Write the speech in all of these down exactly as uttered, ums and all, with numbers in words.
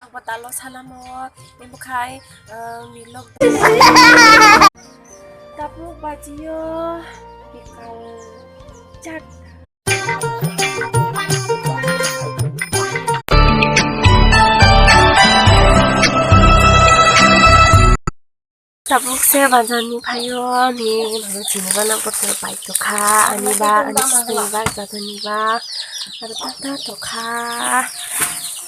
Botalo salamo, emo khai, ah, milok. Tabuk bajiyo bikal char. Tabuk se bazar ni phaio, ani mama chini ba na bottle pai tokha, ani ba, ani sister ni ba, jajani ba, aro ta ta tokha.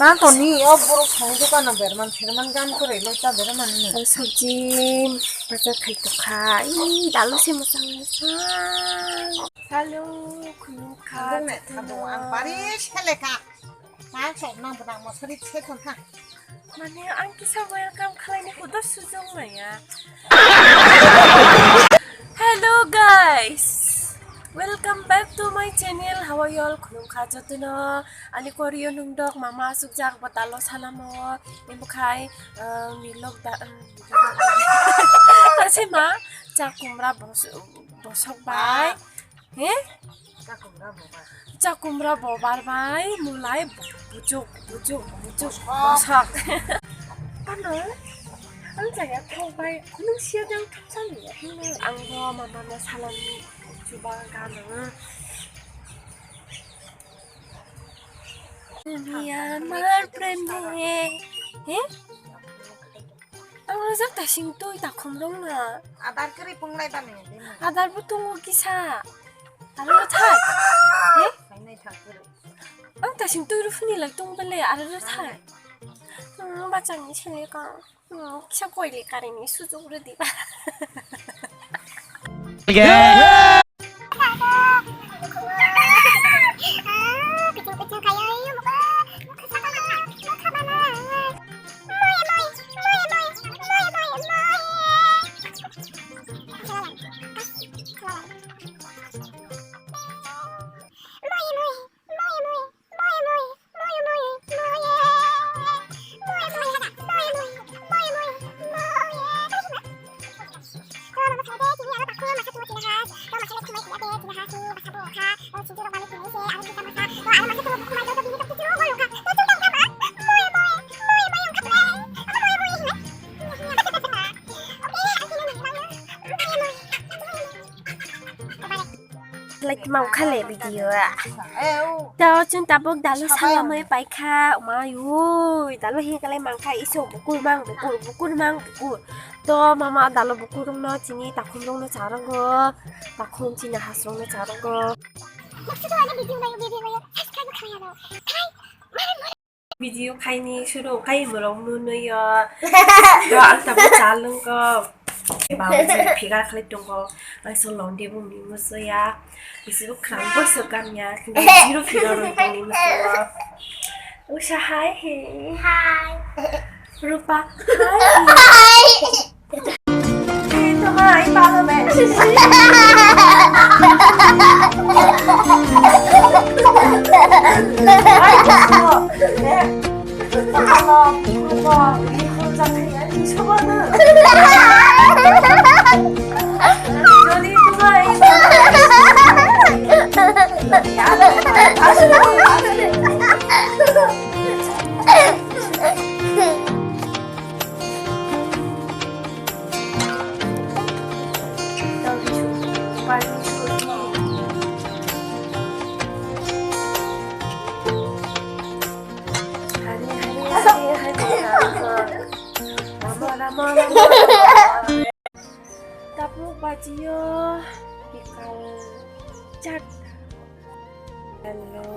Na to ni o borok song dukan no berman, serman gan kore lo ta berman ni. Aro sabji bazar khai tokha, ih, dalu se masang masang. Hello, khulumkha, ang pari seleka. Mane ang kisa welcome khlaini huda sujung maya. Hello guys, welcome back to my channel. How are you all? Khulumkha jotono. Ani korio nungdok mama sukjak botalo salamo. Emo khai, eh, milok da, eh, milok da. Ase ma, chakumra bos-, bosok bai. He? Chakumra bobar bai, mulai bujuk, bujuk, bujuk, bosak. Ano, ang jaya thok bai, nung sia jang thok sani ya, hino ang bo mama na salami chuba gana. Myanmar prem he? He? Ang rwjak ta sing twi ta khumrwng na. Adar kwrwi punglai bani. Adar bo tongo kisa. Aro thai. He? Ang ta sing twi rw phuni lai tong bele aro thai. Hmm, bachang ni sini ka. Hmm, kisa koi le kare ni sujuk rw di ba. Like mau khale video a. To chwng tabuk dalo salamai paikha, uma yui, dalo hi kalai mangkha, iso bukur mang bukur, bukur mang bukur. To mama dalo bukur rungno chini takhum rungno charango, takhum chini hasrungno charango. Video khaini suru khai morok nunuyo. Yo ang tabuk chalung ko. Bang jini phiga khlai tongo. Ang so londe bo mi musuya. Bisi bo khram bo so kamya. Kini zero phiga roi tongni musuyo. Usha hai he. Hai. Rupa hai. Hai. Tabuk bajiyo bikal charta. Hello.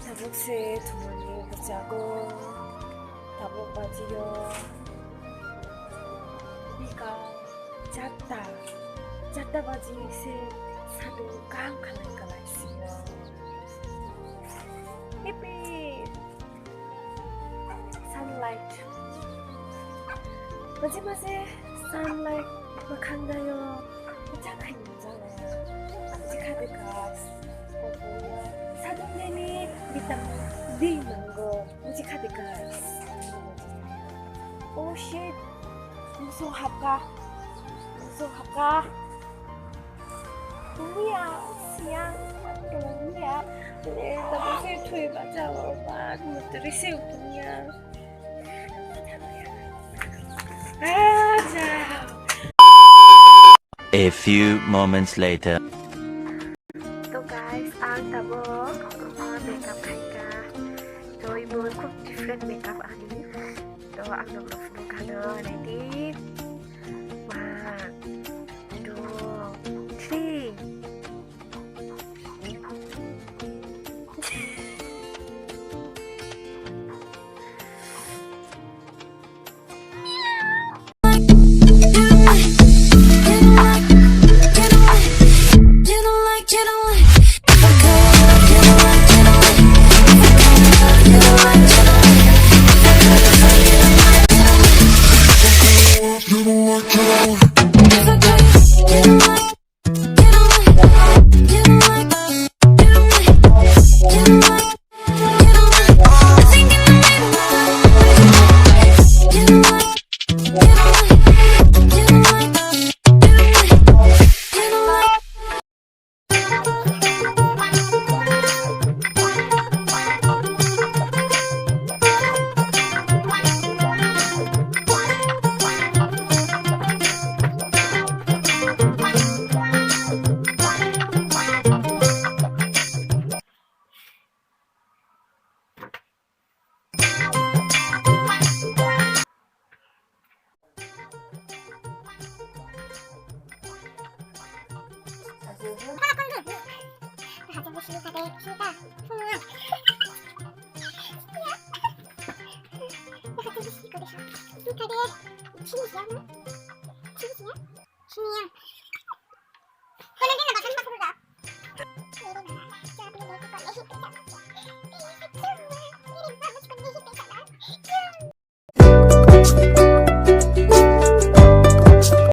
Tabuk se thumani bwchago. Tabuk bajiyo bikal charta. Charta baji se sadung kaham khalai khalai siyo. Hipi. Sunlight. Maje maje sunlight mwkhang dayo. Bwchak hai nungjak nai. Bwchak hai de guys. Sadung nini vitamin D nango. Bwchak hai de guys. Oh shit. Muso hapka. Muso hapka. Kuya, siang. A few moments later. To guys, ang tabok, uh, makeup khaika. To ibo khub different makeup ani. To ang nokno phunuk kha no, ready? One, two, three. Sini ya.